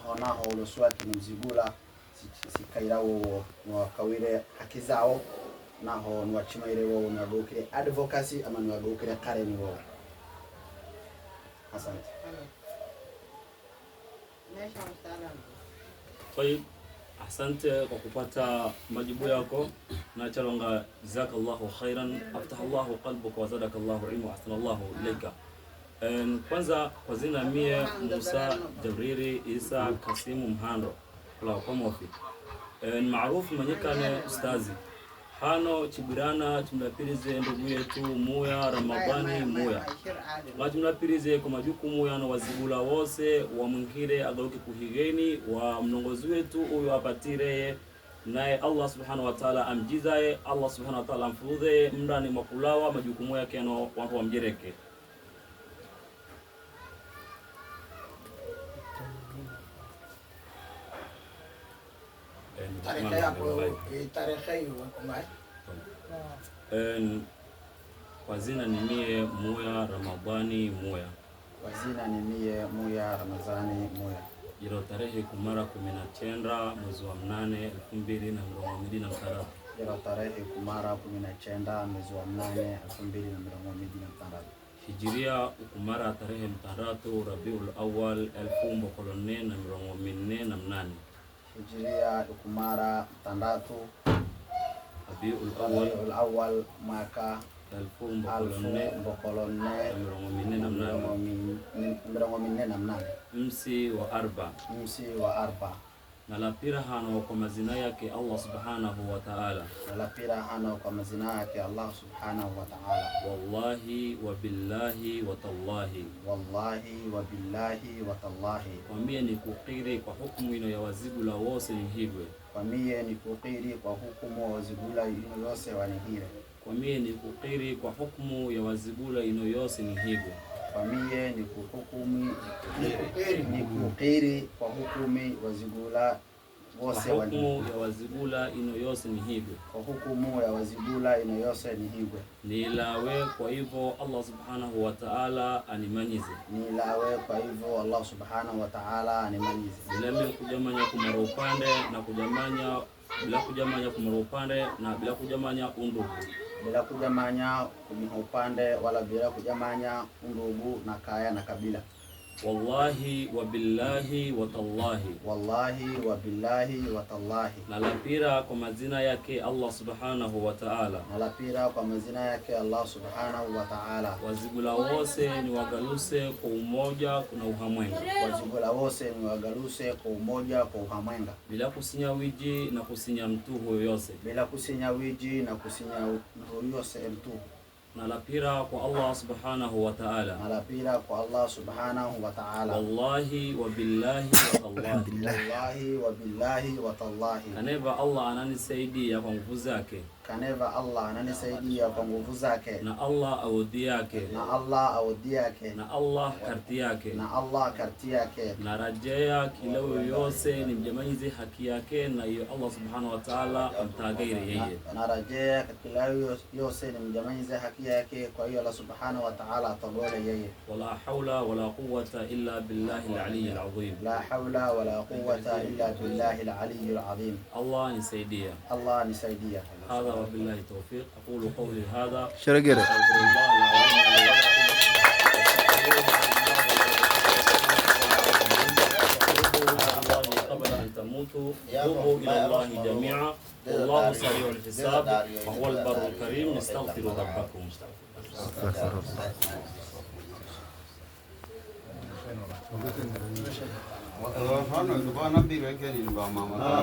Aho naho ulosi wake ni mzigula sikaira wowo niwakawire haki zao naho niwachimaire wowo niwagaukire advocacy ama niwagaukire kareni wowo. Asante. طيب, asante kwa kupata majibu yako na chalonga, jazakallahu khairan, aftaha Allahu qalbuka wa zadaka Allahu ilma wa ahsana Allahu ilaika. Kwanza kwa zina mie Musa Jabriri Isa Kasimu Mhando kula kwa mofi maarufu manyikane ustazi hano chibirana chimlapirize ndugu yetu Muya Ramadhani Muya ngachimlapirize kwa majukumu yano wazigula wose wa mwingire agaruke kuhigeni wa mlongozi wetu huyo apatire naye Allah subhanahu wa ta'ala amjizaye, Allah subhanahu wa ta'ala amfudhe mndani mwakulawa majukumu yake yano watu wamjereke. Tarehe yako, tarehe hiyo? Kwa zina ni mie Muya Ramadhani Muya. Kwa zina ni mie Muya Ramadhani Muya. Ilo tarehe kumara 19 mwezi wa 8 2026. Ilo tarehe kumara 19 mwezi wa 8 2026. Hijiria ukumara tarehe 6 Rabiul Awal 1448. Hijiria ukumara 6 Rabiul Awal Rabiul Awal mwaka 1448 1448 msi wa 4 msi wa 4. Na lapira hano kwa mazina yake Allah subhanahu wa ta'ala. Na lapira hano kwa mazina yake Allah subhanahu wa ta'ala. Wallahi wa billahi wa tallahi. Wallahi wa billahi wa tallahi. Kwambie ni kukiri kwa hukumu ino ya wazigula wose nihigwe. Kwambie ni kukiri kwa hukumu wa wazigula ino yose wanihire. Kwambie ni kukiri kwa hukumu ya wazigula ino yose nihigwe. Kwambie ni kuhukumi ni kukiri kwa hukumi wazigula wose kwa hukumu ya wazigula ino yose nihigwe. Kwa hukumu ya wazigula ino yose nihigwe. Nilawe kwa hivyo Allah subhanahu wa ta'ala animanyize. Nilawe kwa hivyo Allah subhanahu wa ta'ala animanyize. Bila mimi kujamanya kumara upande na kujamanya bila kujamanya kumara upande na bila kujamanya undugu. Bila kujamanya kumiha upande wala bila kujamanya undugu na kaya na kabila. Wallahi wa billahi wa tallahi. Wallahi wa billahi wa tallahi. Na lapira kwa mazina yake Allah subhanahu wa ta'ala. Na lapira kwa mazina yake Allah subhanahu wa ta'ala. Wazigula wose ni wagaluse kwa umoja na uhamwenga. Wazigula wose ni wagaluse kwa umoja kwa uhamwenga. Bila kusinya wiji na kusinya mtuhu yoyose. Bila kusinya wiji na kusinya yoyose mtuhu. Na lapira kwa Allah subhanahu wa ta'ala. Na lapira kwa Allah subhanahu wa ta'ala. Wallahi wa billahi wa tallahi. Wallahi wa billahi wa tallahi. Kaneva Allah ananisaidia kwa nguvu zake. Kaneva Allah ananisaidia kwa nguvu zake. Na Allah audhi yake. Na Allah audhi yake. Na Allah karti yake. Na Allah karti yake. Na rajea kila yoyose ni mjamanyize haki yake na hiyo Allah subhanahu wa ta'ala amtagaire yeye. Na rajea kila yose ni mjamanyize haki yake kwa hiyo Allah subhanahu wa ta'ala atagole yeye. Wala haula wala quwwata illa billahi al-ali al-azim. La haula wala quwwata illa billahi al-ali al-azim. Allah nisaidia. Allah nisaidia. هذا وبالله التوفيق، أقول قولي هذا شرقرة. أستغفر الله العظيم لي ولكم. توبوا إلى الله قبل أن تموتوا، توبوا إلى الله جميعا، والله سريع الحساب وهو البر الكريم. استغفروا ربكم. Mama.